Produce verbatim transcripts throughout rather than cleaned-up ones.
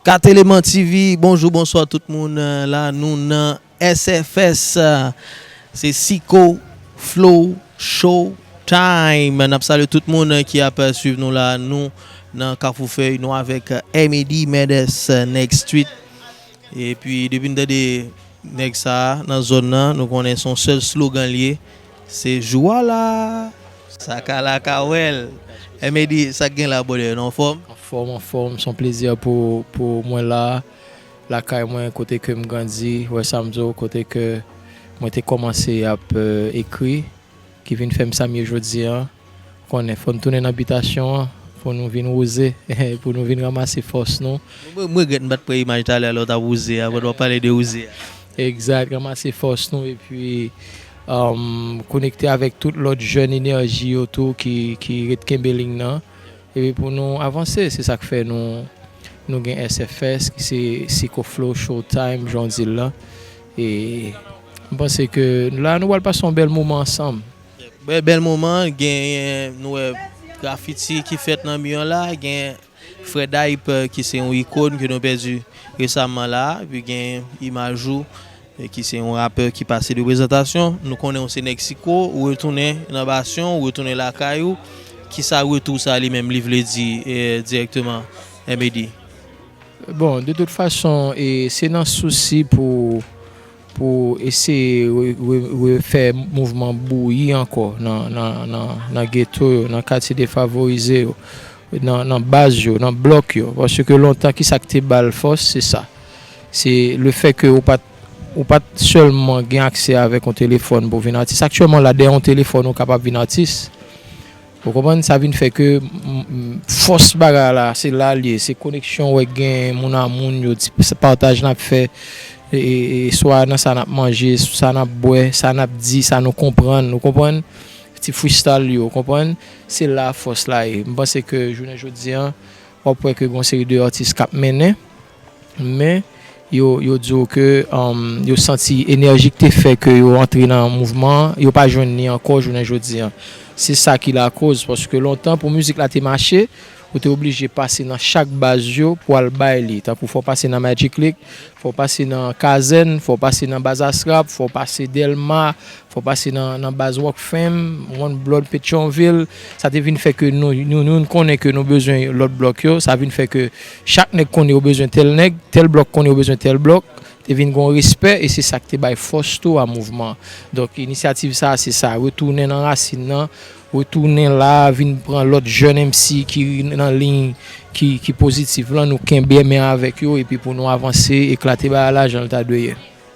Kateleman T V, bonjou, bonswa tout moun. La nou nan S F S, se Siko Flow Show Time. N ap salye tout moun ki ap swiv nou la. Nou nan Kafou Fèy, nou avèk M A D Mendes, Nèg Street. Epi depi n tande nèg sa a nan zòn nan, nou konnen se yon sèl slogan li ye, se jou a la, sa ka la ka wè l. M A D, sa k gen la, brother, nou anfòm? Anfòm, anfòm, se yon plezi pou, pou mwen la, lakay mwen, kote ke m grandi, wè sa m di w, kote ke mwen te kòmanse ap, euh, ekri, ki vin fè m sa m ye jodi a. Konnen, fò n tounen nan bitasyon an, pou nou vin wouze, pou nou vin ranmase fòs nou. Mwen, mwen regrèt m pa t pran imaj talè lè w t ap wouze a, pandan w ap pale de wouze a. Egzat, ranmase fòs nou, epi, um, konekte avèk tout lòt jèn enèji yo tou ki, ki ret kenbe liy nan. Epi pou nou avanse, se sa k fè nou, nou gen S F S, ki se Siko Flow Showtime, jan w di l lan. E m panse ke la, nou pral pase yon bèl moman ansanm. Bèl, bèl moman, genyen, nou wè grafiti ki fèt nan mi an la, gen Fred Hype, ki se yon ikòn ke nou pèdi resaman la, epi gen imaj ou, e ki se yon rapè ki pase de prezantasyon. Nou konnen w se nèg Siko, ou retounen nan basyon, ou retounen lakay ou. Kisa retou sa li menm li vle di, e, dirèkteman, M A D? Bon, de tout fason, e, se nan sousi pou, pou eseye re-, re-, refè mouvman bouyi ankò nan, nan, nan, nan geto yo, nan katye defavorize yo, nan, nan baz yo, nan blòk yo. Paske lontan, kisa k te ba l fòs, se sa. Se le fè ke ou pa t, ou pa t sèlman gen aksè avèk yon telefòn pou vin atis. Aktyèlman, la, dèyè yon telefòn, ou kapab vin atis. Ou konprann? Sa vin fè ke, m, m, fòs bagay la, se la l ye, se koneksyon w wè gen moun a moun yo, ti, se pataj n ap fè, e, e, e, swa nan sa n ap manje, sa n ap bwè, sa n ap di, sa nou konprann, ou konprann? Ti freestyle yo, ou konprann? Se la fòs la ye. M panse ke jounen jodi a, w ap wè ke gen yon seri de atis k ap mennen, men yo, yo di w ke, um, yo santi enèji k te fè ke yo antre nan mouvman an, yo pa jwenn li ankò jounen jodi a. Se sa ki lakoz, paske lontan pou mizik la te mache, ou te oblije pase nan chak baz yo pou al bay li. Tankou fò w pase nan Magic League, fò w pase nan Kazèn, fò w pase nan baz Asrap, fò w pase Dèlma, fò w pase nan, nan baz Rockfam, One Blood Petyonvil. Sa te vin fè ke nou, nou, nou konnen ke nou bezwen lòt blòk yo. Sa vin fè ke chak nèg konnen yo bezwen tèl nèg, tèl blòk konnen yo bezwen tèl blòk. Te vin gen yon respè e se sa k te bay fòs tou a mouvman an. Donk, inisyativ sa a, se sa, retounen nan rasin nan, retounen la, vin pran lòt jèn M C ki nan liy ki, ki pozitif lan, nou kenbe men avèk yo, epi pou nou avanse, eklate bagay la jan l ta dwe ye.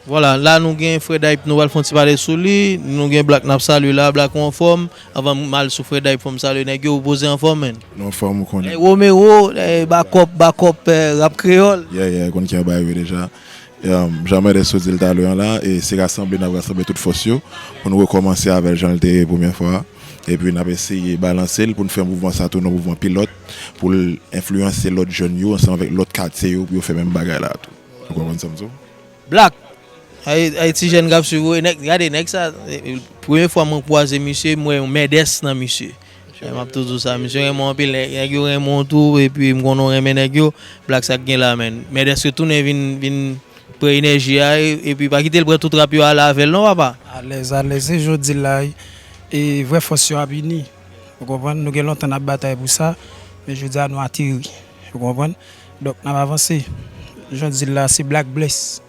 Vwala, la nou gen Fred Hype, nou pral fè yon ti pale sou li. Nou gen Black n ap salye la. Black, ou anfòm? Anvan m al sou Fred Hype, fò m salye nèg yo. Ou poze anfòm, menn? Nou anfòm, ou konnen. Ey, Romero, ey, bakòp, bakòp, eh, rap kreyòl. Yeah, yeah, konn ki anba yo deja. Um, jan Mendes sot di l talè an la, e se rasanble n ap rasanble tout fòs yo pou nou rekòmanse avè l jan l te ye premyè fwa a. Epi n ap eseye balanse l pou n fè mouvman sa tou yon mouvman pilòt pou l enfliyanse lòt jèn yo ansanm avèk lòt katye yo pou yo fè menm bagay la tou. Ou konprann sa m di w? Black. Ay, ay, ti jèn k ap swiv ou, e nèg, gade nèg sa, e, e, premye fwa mwen kwaze misye, m wè yon Mendes nan misye. E, m ap tou di w sa, misye renmen w anpil, nèg, nèg yo renmen w tou, epi m konnen w renmen nèg yo, Black, sa k gen la, menn. Mendes retounen vin, vin pran enèji a, e, epi pa kite l pran tout rap yo ale avè l non, papa. Alèz, alèz, se jodi la, e vrè fòs yo ap ini. Ou konprann? Nou gen lontan n ap batay pou sa, men jodi a nou ateri. Ou konprann? Donk, n ap avanse. Jan w di l la, se Black Bless.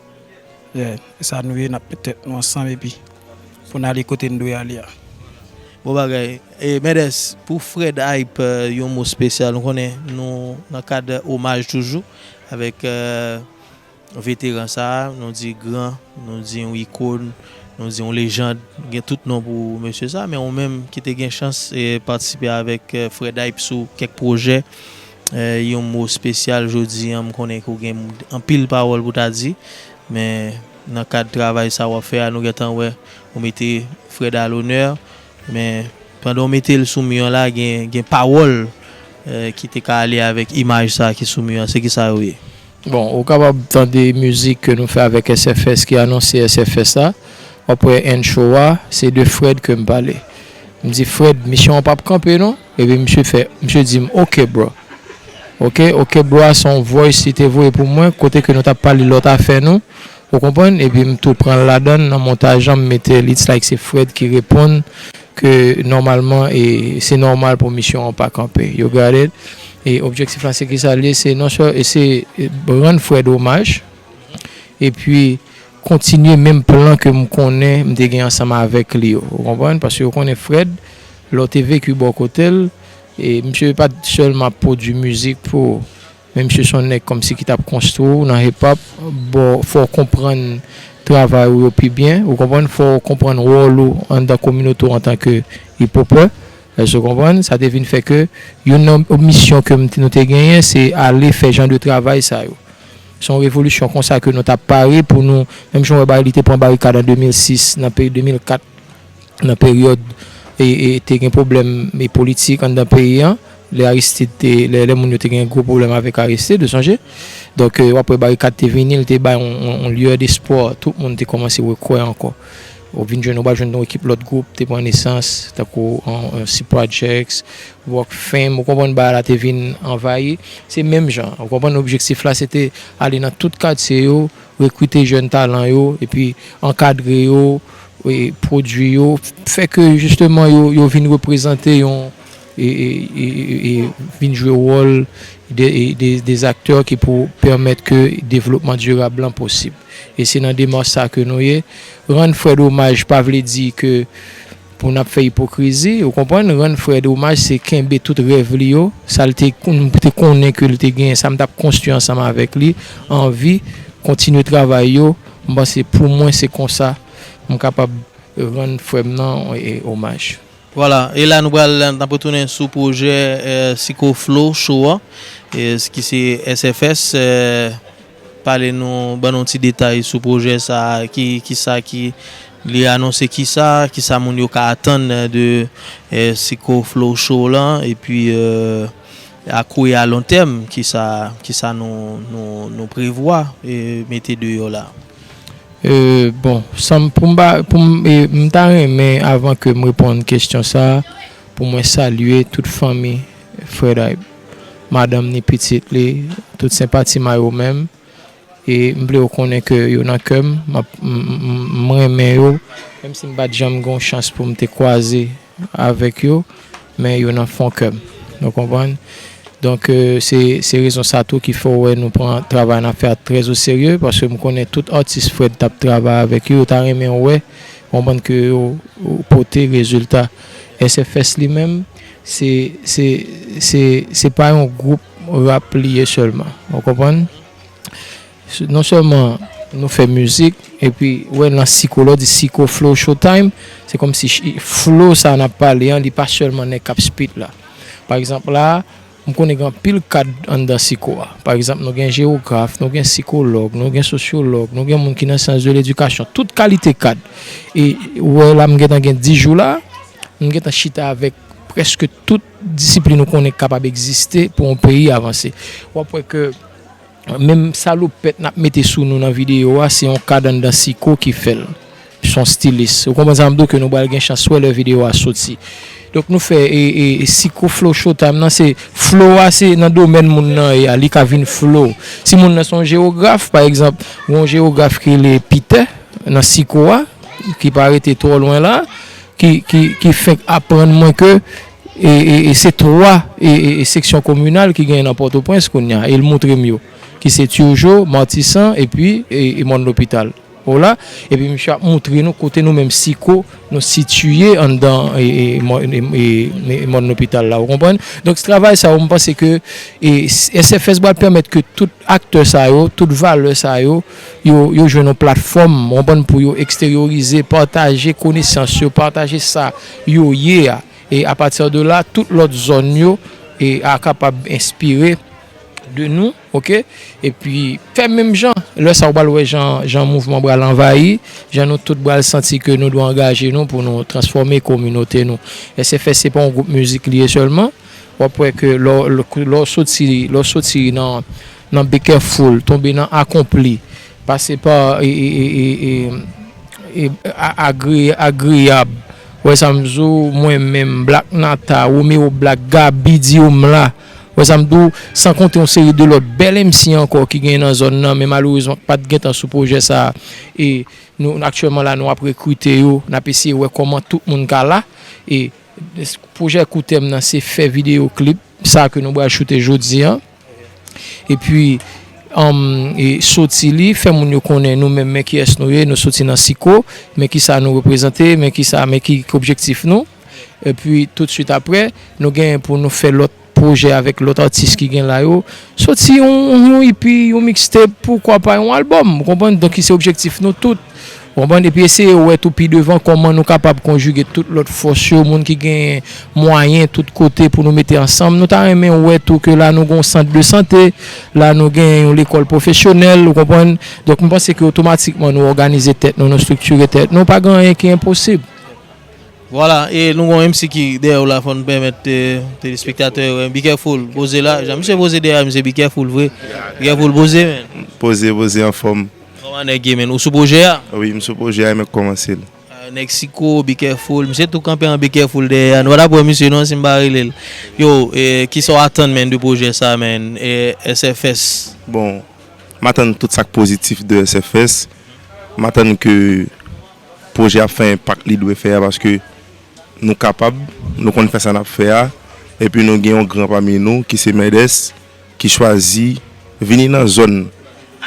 Yeah, e sa nou ye, n ap met tèt nou ansanm epi pou n ale kote n dwe ale a. Bon bagay. E, Mendes, pou Fred Hype, euh, yon mo espesyal, nou konnen nou nan kad omaj toujou avèk, euh, veteran sa a, nou di gran, nou di yon ikòn, nou di yon lejand, gen tout non pou mesye sa, men ou menm ki te gen chans, e, patisipe avèk, e, Fred Hype sou kèk pwojè, e, yon mo espesyal jodi a, m konnen ke w gen anpil pawòl pou w ta di, men nan kad travay sa w ap fè a, nou gentan wè ou mete Fred a lonè, men pandan w mete l sou mi an la, gen, gen pawòl, e, ki te ka ale avèk imaj sa a ki sou mi an, se kisa yo ye? Bon, ou kapab tande mizik ke nou fè avèk S F S ki anonse S F S la. W ap wè intro a, se de Fred ke m pale. M di, "Fred, misyon an p ap kanpe non." Epi misye fè, misye di m, "Ok, bro." Ok, ok, bro, a se yon voice li te voye pou mwen, kote ke nou t ap pale lòt afè nou, ou konprann? Epi m tou pran l ladan l nan montaj lan, m mete l, it's like se Fred ki reponn ke nòmalman, e, se nòmal pou misyon an pa kanpe. You got it? E objektif la se ki sa l ye, se non sèl, e se, e, rann Fred omaj, epi kontinye menm plan ke m konnen m te gen ansanm avèk li yo. Ou konprann? Paske ou konnen Fred, lè w te veki bò kote l, e misye pa t sèlman ap pwodui mizik pou ou, men misye se yon nèg kòmsi ki t ap konstwi w nan hip hop, bon, fè w konprann travay ou yo pi byen, ou konprann, fè w konprann wòl ou anndan kominote w antanke hip hopè. Èske w konprann? Sa te vin fè ke youn nan misyon ke m te, nou te genyen, se ale fè jan de travay sa yo. Se yon revolisyon konsa ke nou t ap pare pou nou, menm jan w wè Barry li te pran barikad an de mil sis, nan peyi de mil kat, nan peryòd e, e te gen pwoblèm e politik anndan peyi an, lè Aristide te, lè, lè moun yo te gen gwo pwoblèm avèk Aristide, ou sonje? Donk, e, w ap wè barikad te vini, li te bay yon, yon, yon lueur d'espoir, tout moun te kòmanse rekwè ankò. Ou vin jwenn, ou pral jwenn yon ekip lòt gwoup te pran nesans, tankou an, an C Projects, Rock Fam, ou konprann bagay la te vin anvayi. Se menm jan, ou konprann objektif la, se te ale nan tout katye yo, rekrite jèn talan yo, epi ankadre yo, e pwodui yo, fè ke jisteman yo, yo vin reprezante yon, e, e, e, e, e vin jwe wòl de, e de, de aktè ki pou pèmèt ke devlopman dirab lan posib. E se nan demach sa ke nou ye. Rann Fred omaj pa vle di ke pou n ap fè ipokrizi, ou konprann? Rann Fred omaj se kenbe tout rèv li yo, sa l te, m te konnen ke l te genyen, sa m t ap konstwi ansanm avèk li, anvi, kontinye travay yo. M panse pou mwen se konsa m kapab rann frè m nan, e, omaj. Vwala, e la nou pral, n ap retounen sou pwojè, e, Siko Flow Show an, e, ki se S F S, e, pale nou, ban nou ti detay sou pwojè sa, ki, ki sa ki li anonse, ki sa, ki sa moun yo ka atann de, e, Siko Flow Show lan, epi, e, a kou e a lon tèm, ki sa, ki sa nou, nou, nou prevwa, e, mete deyò la. E, bon, sanm, pou m ba, pou m, e, m ta renmen, avan ke m reponn kesyon sa, pou mwen salye tout fanmi Fred Hype, madanm ni pitit li, tout senpati m a yo menm. E m vle yo konnen ke yo nan kè m, m ap, m, m, m, m renmen yo, menm si m pa t janm gen yon chans pou m te kwaze avèk yo, men yo nan fon kè m. Nou konprann? Donk, e, se, se rezon sa tou ki fè w wè nou pran travay n ap fè a trè o serye, paske m konnen tout atis Fred t ap travay avèk yo, yo ta renmen wè, konprann ke yo, yo pote rezilta. S F S li menm, se, se, se, se pa yon gwoup rap li ye sèlman. Ou konprann? Non sèlman nou fè mizik, epi, wè, nan Siko, lè w di Siko Flow Showtime, se kòmsi ch-, flow sa n ap pale an, li pa sèlman nèg k ap spit la. Pa egzanp, la, m konnen gen anpil kad anndan Siko a. Pa egzanp, nou gen jewograf, nou gen sikològ, nou gen sosyològ, nou gen moun ki nan syans de ledikasyon, tout kalite kad. E, wè, la, m gentan gen dis jou la, m gentan chita avèk prèske tout disiplin ou konnen k kapab egziste pou yon peyi avanse. W ap wè ke menm salopèt n ap mete sou nou nan videyo a, se yon kad anndan Siko ki fè l. Se yon stilis. Ou konprann sa m di w, ke nou pral gen chans wè lè videyo a soti. Donk, nou fè, e, e, e Siko Flow Showtime nan, se flow a, se nan domèn moun nan ye a, li ka vin flow. Si moun nan se yon jewograf, pa egzanp, gen yon jewograf ki rele Pitè, nan Siko a, ki pa rete twò lwen la, ki, ki, ki fenk aprann mwen ke, e, e, e se twa, e, e, e seksyon kominal ki genyen nan Pòtoprens kounye a, e l montre m yo, ki se Turgeau, Martissant, epi, e, e Mòn Lopital. Ou la, epi misye ap montre nou kote nou menm Siko, nou sitiye anndan, e, e, Mòn, e, e, e Mòn Lopital la, ou konprann? Donk, travay sa yo, m panse ke, e, S F S pral pèmèt ke tout aktè sa yo, tout valè sa yo, yo, yo jwenn yon platfòm, ou konprann, pou yo eksteryorize, pataje konesans yo, pataje sa yo ye a. E apati de la, tout lòt zòn yo, e, a kapab enspire de nou, oke? Epi, fè menm jan, lè sa w pral wè jan, jan mouvman pral anvayi, jan nou tout pral santi ke nou dwe angaje nou pou nou transfòme kominote nou. S F S se pa yon gwoup mizik li ye sèlman, w ap wè ke lè w, lè w soti, lè w soti nan, nan Be Careful, tonbe nan Akonpli, pase pa, e, e, e, e, e, e, a-, agre-, Agreyab, wè sa m di w, mwen menm, Black Nata, Romeo Black, Gaby Diomla, Wè sa m di w, san konte yon seri de lòt bèl M C ankò ki genyen nan zòn nan, men malerezman k pa t gentan sou pwojè sa a. E nou, aktyèlman la, nou ap rekrite yo, n ap eseye wè kòman tout moun ka la. E pwojè koutèm nan, se fè videyo klip, sa ke nou pral choute jodi a. Epi, um, e soti li, fè moun yo konnen nou menm, men kiyès nou ye, nou soti nan Siko, men kisa nou reprezante, men kisa, men ki, ki objektif nou. Epi, toutswit apre, nou genyen pou nou fè lòt pwojè avèk lòt atis ki gen la yo. Soti yon, yon E P, yon mixtape, poukwa pa yon albòm, ou konprann? Donk, ki se objektif nou tout. Ou konprann? Epi eseye wè tou pi devan kòman nou kapab konjige tout lòt fòs yo, moun ki gen mwayen tout kote pou nou mete ansanm. Nou ta renmen wè tou ke la nou gen yon sant de sante, la nou gen yon lekòl pwofesyonèl, ou konprann? Donk, m panse ke otomatikman nou òganize tèt nou, nou estriktire tèt nou, pa gen anyen ki enposib. Vwala, e nou gen yon M C ki dèyè w la, fò n pèmèt, e, telespektatè yo wè. Be careful, poze la. Jan misye poze dèyè a, misye be careful vre. Be careful, poze, men. Poze, poze, anfòm. Kòman nèg ye, men? Ou sou pwojè a? Wi, m sou pwojè a, men kòmanse l. Ah, nèg Siko, be careful. Misye tou kanpe an be careful dèyè a. Nou pa t ap wè misye non, si m pa rele l. Yo, e, kisa w atann, men, de pwojè sa, men, e, S F S? Bon, m atann tout sa k pozitif de S F S. M atann ke pwojè ap fè enpak li dwe fè a, paske nou kapab, nou konn fè sa n ap fè a, epi nou gen yon gran pami nou ki se Mèdès, ki chwazi vini nan zòn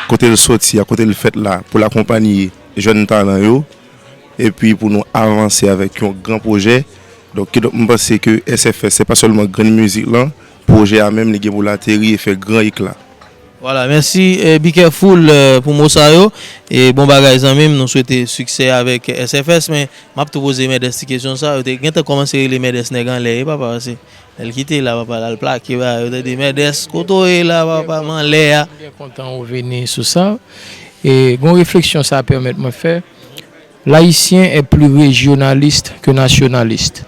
kote l soti a, kote l fèt la, pou l akonpanye jèn talan yo, epi pou nou avanse avèk yon gran pwojè. Donk, kidonk, m panse ke S F S, se pa sèlman grenn mizik lan, pwojè a menm, li gen pou l ateri e fè gran ekla. Vwala, mèsi, e, Be Careful, e, pou mo sa yo. E bon bagay, zanmi m, nou swete siksè avèk S F S, men m ap tou poze Mèdès ti kesyon sa. Yo te gentan kòmanse rele Mèdès nèg anlè, e papa, se lè l kite la, papa, l al plake ba yo, tande, Mèdès, kote w ye la, papa, m anlè a. M byen kontan ou vini sou sa. E gon refleksyon sa pèmèt mwen fè. L'haïtien est plus régionaliste que nationaliste.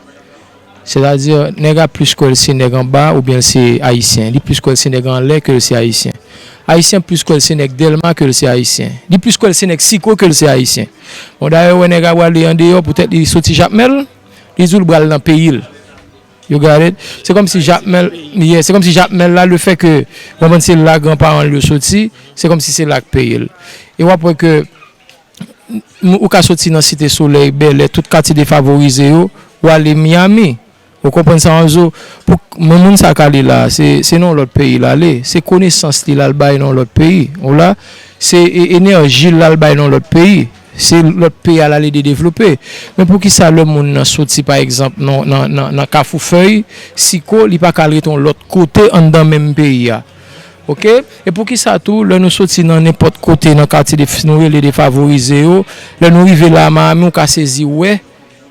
Sètadi, nèg la plis kwè l se nèg anba oubyen l se ayisyen. Li plis kwè l se nèg anlè ke l se ayisyen. Ayisyen plis kwè l se nèg Dèlma ke l se ayisyen. Li plis kwè l se nèg Siko ke l se ayisyen. Bon, dayè, ou wè nèg la prale andeyò, poutèt li soti Jakmèl, li di w l pral nan peyi l. You got it? Se kòmsi Jakmèl, yeah, se kòmsi Jakmèl la, lefètke, ou konprann, se la granparan l yo soti, se kòmsi se la k peyi l. E w ap wè ke m- ou ka soti nan Site Solèy, Bèlè, tout katye defavorize yo, w ale Miami. Ou konprann sa m ap di w? Pou k- men moun sa k ale la, se, se nan yon lòt peyi l ale. Se konesans li l al bay nan yon lòt peyi. Ou la, se e- enèji l al bay nan yon lòt peyi. Se lòt peyi a l al ede devlope. Men poukisa lè moun nan soti, pa egzanp, nan, nan, nan, nan Kafou Fèy, Siko, li pa ka al rete yon lòt kote anndan menm peyi a? Oke? E poukisa tou, lè nou soti nan nenpòt kote nan katye de, nou rele defavorize yo, lè nou rive la a Miami, ou ka sezi wè,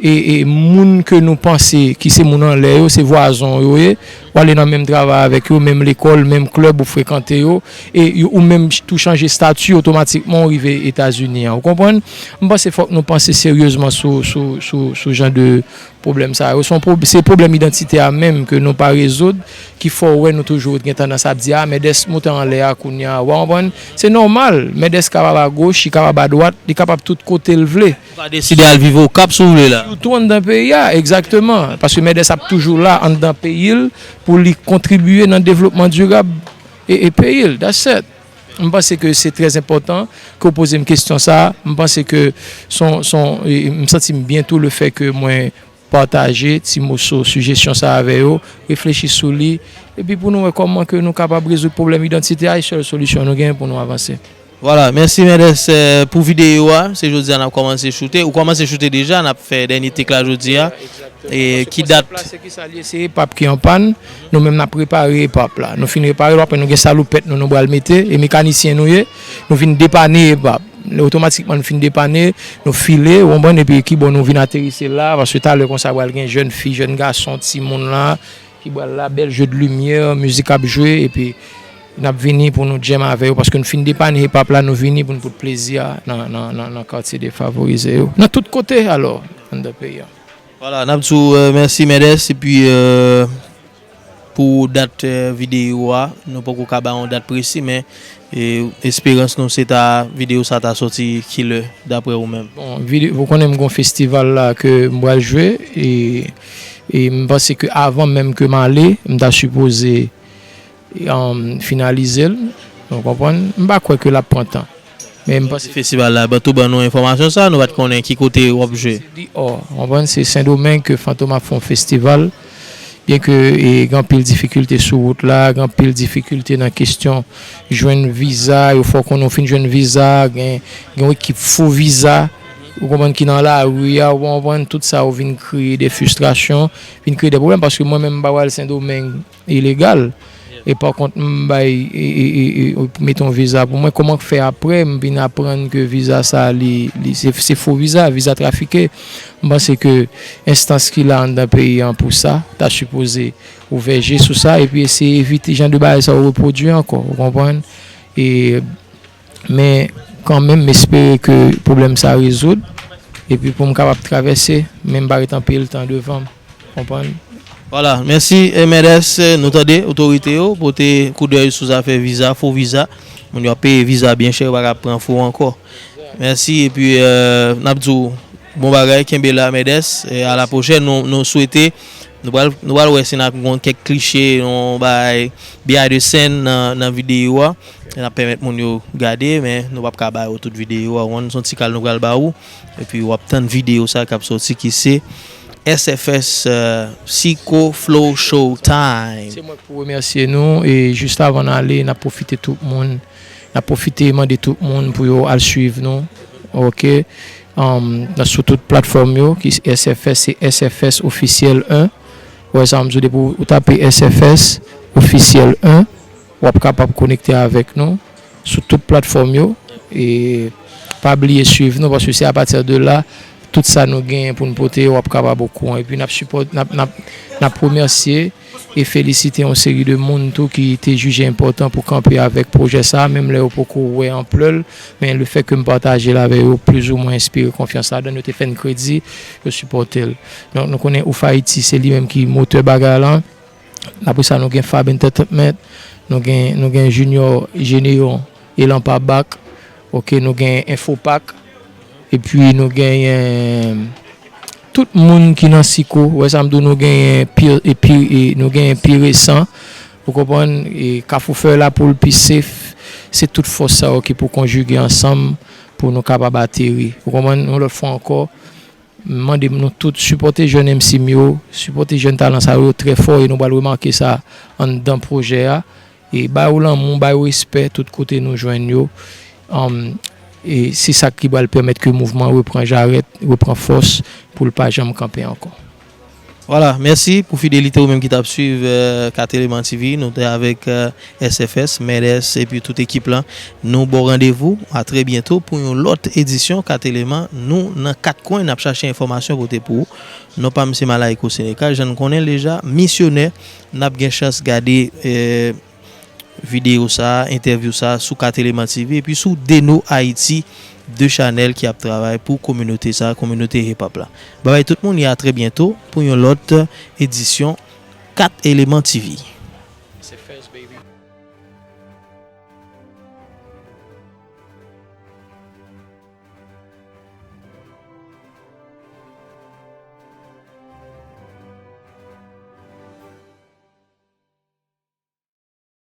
e, e moun ke nou panse ki se moun anlè yo, se vwazen w yo ye, w ale nan menm travay avèk yo, menm lekòl, menm klèb ou frekante yo, e yo- ou menm ch- tou chanje estati, otomatikman ou rive Etazini an. Ou konprann? M panse fòk nou panse seryezman sou, sou, sou, sou jan de pwoblèm sa yo. Se yon pwob- se pwoblèm idantitè a menm ke nou pa rezoud, ki fè w wè nou toujou gen tandans ap di, a, Mèdès moute anlè a kounye a. Ou konprann? Se nòmal. Mèdès kapab agoch, li kapab adwat, li kapab tout kote l vle. Ou ka deside al viv Okap si w vle la. Li tou anndan peyi a, egzakteman. Paske Mèdès ap toujou la anndan peyi l pou li kontribye nan devlopman dirab e, e peyi l. That's it. M panse ke se trè enpòtan ke w poze m kesyon sa a. M panse ke son, son, e, m santi m byen tou lefètke mwen pataje ti moso sijesyon sa a avè yo, reflechi sou li, epi pou nou wè kòman ke nou kapab rezoud pwoblèm idantite a, e sèl solisyon nou genyen pou nou avanse. Vwala, mèsi Mèdès, e, pou videyo a. Se jodi a n ap kòmanse choute. Ou kòmanse choute deja, n ap fè dènye tek la jodi a. E ki dat? Pase ki sa l ye, se epap ki an pàn. Nou menm n ap repare epap la. Nou fin repare l, apre nou gen salopèt nou, nou pral mete, e mekanisyen nou ye. Nou vin depane epap. Otomatikman, nou fin depane, nou file, ou konprann, epi ki bò nou vin aterise la, paske talè konsa pral gen jèn fi, jèn gason, timoun la, ki pral la, bèl jeu de lumière, mizik ap jwe, epi n ap vini pou nou djèm avè yo, paske nou fin depane epap la, nou vini pou nou pote plezi a nan, nan, nan, nan katye defavorize yo. Nan tout kote, alò, anndan peyi a. Vwala, n ap di w, e, mèsi, Mèdès, epi, e, pou dat, e, videyo a, nou poko ka ba yon dat presi, men, e, esperans nou se ta, videyo sa ta soti kilè, daprè ou menm? Bon, vide- ou konnen m gon festival la ke m pral jwe, e, e m panse ke avan menm ke m ale, m ta sipoze um, finalize l. Ou konprann? M pa kwè ke l ap pran tan. Men m panse festival la, ban tou ban nou enfòmasyon sa, nou pa t konnen ki kote w ap jwe. Di ò, ou konprann, se Sendomeng ke Fantom ap fè yon festival. Byen ke e, gen anpil difikilte sou wout la, gen anpil difikilte nan kesyon jwenn viza, yo fè w konnen w fin jwenn viza, gen, gen yon ekip fo viza, ou konprann, ki nan lari a, ou konprann, tout sa yo vin kreye de fristrasyon, vin kreye de pwoblèm, paske mwen menm m pa pral Sendomeng ilegal. E pa kont m bay e, e, e, e, mete yon viza pou mwen, kòman k fè apre m vin aprann ke viza sa li, li se, se fo viza, viza trafike. M panse ke enstans ki la anndan peyi an pou sa ta sipoze ouvè je sou sa epi eseye evite jan de bagay sa yo repwodui ankò, ou konprann? E Men kanmenm, m espere ke pwoblèm sa rezoud, epi pou m kapab travèse, men m pa ret anpil tan devan m, konprann? Vwala, mèsi, eh, Mèdès, eh, nou tande otorite yo pote koudèy sou zafè viza, fo viza. Moun yo ap peye viza byen chè, yo pa ka pran fo ankò. Mèsi, epi, eh, n ap di w bon bagay, kenbe la, Mèdès, eh, a la pwochèn, nou, nou swete, nou pral, nou pral wè si n ap gon kèk kliche, yon bagay behind the scene nan, nan videyo a. N ap pèmèt moun yo gade, men nou p ap ka ba yo tout videyo a. Ou konn, se yon ti kal nou pral ba ou. Epi w ap tann videyo sa k ap sòti ki se S F S, eh, Psycho Flow Show Time. Se mwen k pou remèsye nou. E jis avan n ale, n ap pwofite tout moun, n ap pwofite mande tout moun pou yo al swiv nou. Oke? Um, nan, sou tout platfòm yo, ki S F S, se S F S Ofisyèl en. Ou wè sa m di w, depi w tape S F S Ofisyèl en, w ap kapab konekte avèk nou sou tout platfòm yo. E pa bliye swiv nou, paske se apati de la, tout sa nou genyen pou n pote yo, w ap kapab okouran. Epi n ap sipòt-, n ap, n ap, n ap remèsye e felisite yon seri de moun tou ki te jije enpòtan pou kanpe avèk pwojè sa a, menm lè yo poko wè anplè l, men lefètke m pataje l avè yo, plizoumwen enspire konfyans ladan l, yo te fè n kredi, yo sipòte l. Donk, nou konnen Ouf Ayiti, se li menm ki motè bagay la. Apre sa, nou gen Fab Entertainment, nou gen, nou gen Junior Généon, Elan pa bak, oke, nou gen Infopak, epi nou genyen tout moun ki nan Siko, ou wè sa m di w, nou genyen pi, epi, e, nou genyen pi resan, ou konprann, e Kafou Fè Lapoul pi safe, se tout fòs sa yo ki pou konjige ansanm pou nou kapab ateri. Ou konprann, yon lòt fwa ankò, m mande nou tout sipòte jèn M C m yo, sipòte jèn talan sa yo, yo trè fò e nou pral remake sa anndan pwojè a. E ba yo lanmou, ba yo respè tout kote nou jwenn yo. Um, e se sa ki pral pèmèt ke mouvman an repran jarèt, repran fòs pou l pa janm kanpe ankò. Vwala, mèsi pou fidelite ou menm ki t ap swiv, eh, Kat Eleman T V. Nou te avèk, eh, S F S, Mèdès, epi tout ekip lan. Nou ba w randevou a trè byento pou yon lòt edisyon Kat Eleman. Nou nan kat kwen, n ap chache enfòmasyon pote pou ou. Non pa m se Malaïko Sénécal, jan n konnen l deja, misyonè, n ap gen chans gade, eh, videyo sa a, entèvyou sa a sou Kat Eleman T V epi sou Deno Ayiti, de chanèl ki ap travay pou kominote sa a, kominote hip hop la. Babay tout moun, e a trè byento pou yon lòt edisyon Kat Eleman T V.